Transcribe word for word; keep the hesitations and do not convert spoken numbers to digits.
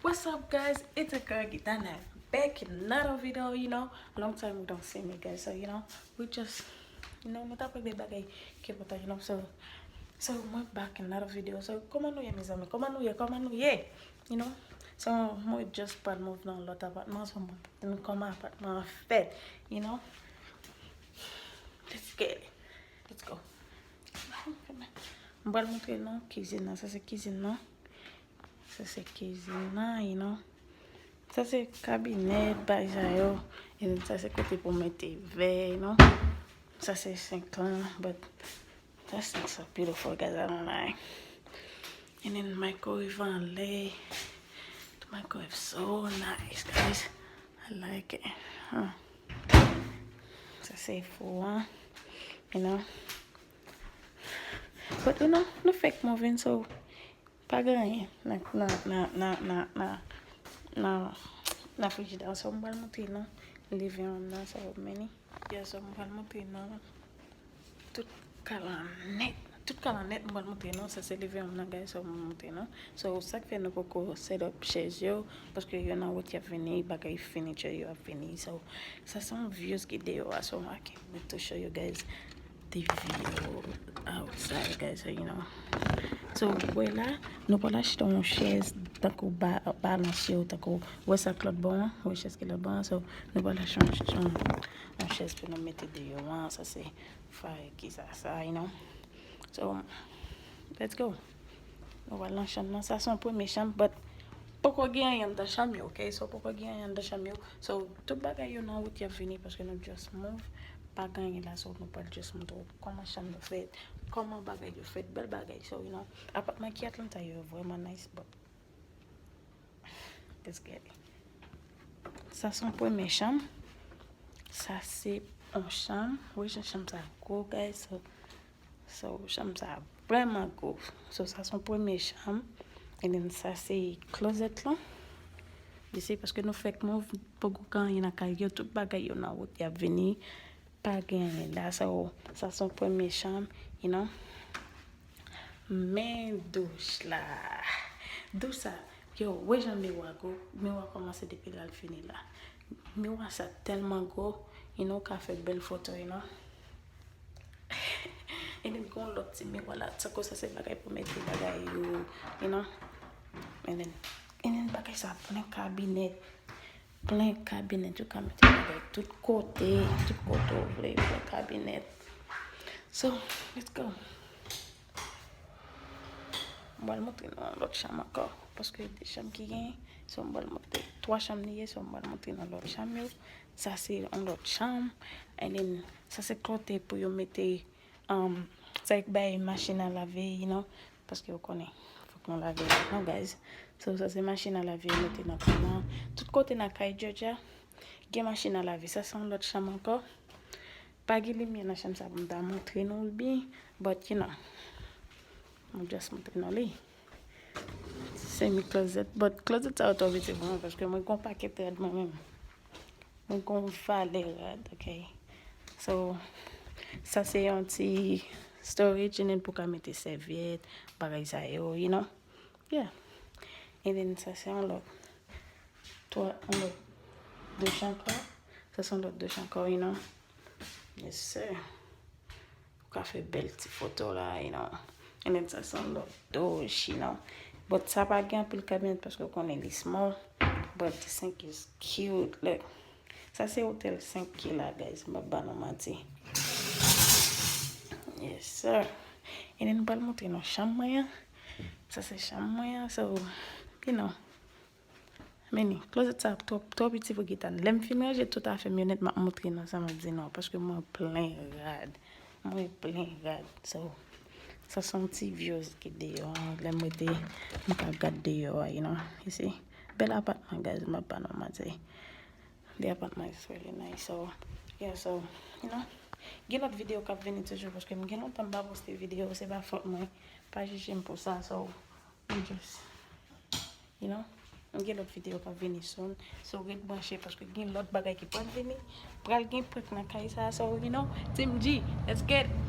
What's up, guys? It's your girl Gitana, back in another video, you know. Long time we don't see me, guys. So, you know, we just, you know, nou t ap regle bagay ki enpòtan, you know. So, so mwen back in another video. So, kòman nou ye, mezanmi? Kòman nou ye? Kòman nou ye? You know. So, mwen just pral move nan lòt apatman. So, mwen kòman apatman an fèt, you know. Let's get it. Let's go. Mwen pral montre nou kizin nan. Sa se kizin nan. Sa se kizin nan, you know. Sa se kabinèt, bagay sa yo. And then sa se kote pou mete vè, you know. Sa se senk lan, but that sinks are beautiful, guys. I don't lie. And then microwave anlè. The microwave so nice, guys. I like it. Huh. Sa se fou an, you know. But, you know, nou fèk moving, so pa gen anyen nan, nan, nan, nan, nan, nan, nan, nan frijida. So, m pral montre nou living room nan, so many. Yeah, so, m pral montre nou tout kay la nèt. Tout kay la nèt, m pral montre nou. Sa se living room nan, guys, so, m montre nou. So, sa k fè nou poko set up chèz yo, paske yo nan wout y ap vini, bagay furniture yo ap vini. So, sa se yon views ki deyò a, so, I can't wait to show you guys the view outside, guys, so, you know. So, wè la, nou pral achte yon chèz tankou ba, balans yo, tankou, wè sa k lòt bò an, wè chèz ki lòt bò an, so, nou pral achte yon, yon, yon chèz pou nou mete deyò an, sa se fire ki sa, sa, you know. So, let's go. Nou pral nan chanm nan, sa se yon premye chanm, but poko gen anyen anndan chanm yo, ok? So, poko gen anyen anndan chanm yo. So, tout bagay yo nan wout y ap vini paske nou just move. Pa gen anyen la, so nou pral just montre w kòman chanm yo fèt, kòman bagay yo fèt, bèl bagay. So, you know, apatman ki Atlanta yo vrèman nice, but let's get it. Sa se yon premye chanm. Sa se yon chanm. Wi, jan chanm sa gwo, guys. So, so, chanm sa vrèman gwo. So, sa se yon premye chanm. And then sa se closet lan. You see, paske nou fèk move, poko gen anyen nan kay yo, tout bagay yo nan wout, y ap vini. Pa gen anyen la, sa, sa se yon premye chanm, you know. Men douch la. Douch sa, yo, wè jan miwa gwo, miwa kòmanse depi la l fini la. Miwa sa tèlman gwo, you know, ka fè bèl foto, you know. And then gon lòt ti miwa la, tankou sa se bagay pou mete bagay yo, you know. And then, and then bagay sa plen kabinèt. Plen kabinèt, ou ka mete bagay tout kote, tout kote ou vle, plen kabinèt. So, let's go. M pral montre nou yon lòt chanm ankò, paske de chanm ki genyen. So, m pral montre, twa chanm li ye, so, m pral montre nou lòt chanm yo. Sa se yon lòt chanm. And then, sa se kote pou yo mete, um, sa yo bay machin a lave, you know, paske ou konnen, fòk nou lave non, guys. So, sa se machin a lave yo mete nan kay lan. Tout kote nan kay Georgia, gen machin a lave. Sa se yon lòt chanm ankò. Pa gen limyè nan chanm sa pou m ta montre nou l byen, but, you know, m just montre nou li. Semi closet, but closet sa yo twò piti pou mwen, paske mwen gon pakèt rad mwen menm. Mwen gon valè rad, ok? So, sa se yon ti storage, and then pou ka mete sèvyèt, bagay sa yo, you know? Yeah. And then sa se yon lòt. Twa, yon lòt douch ankò. Sa se yon lòt douch ankò, you know. Yes, sir. Ou ka fè bèl ti foto la, you know. And then sa se yon lòt douch, you know. But sa pa gen anpil kabinèt paske ou konnen li small. But this thing is cute. Look. Sa se otèl senk ki la, guys. M p ap ba nou manti. Yes, sir. And then m pral montre nou chanm mwen an. Sa se chanm mwen an. So, you know. Meni, closet sa twò, twò piti pou Gitana. Lè m fin ranje tout afè m yo nèt, m ap montre nou sa m ap di nou an, paske mwen plen rad. Mwen plen rad. So, sa se yon ti views ki deyò an. Lè m rete, m ka gad deyò a, you know. You see? Bèl apatman, guys, m ap ba nou manti. The apartment is really nice. So, yeah, so, you know, gen lòt videyo k ap vini toujou, paske m gen lontan m pa poste videyo, se pa fòt mwen. Pa jije m pou sa, so, m just, you know, gen lòt videyo k ap vini soon. So, ret branche, paske gen lòt bagay ki pral vini. Pral gen prank nan kay sa, so, you know, Team G, let's get it.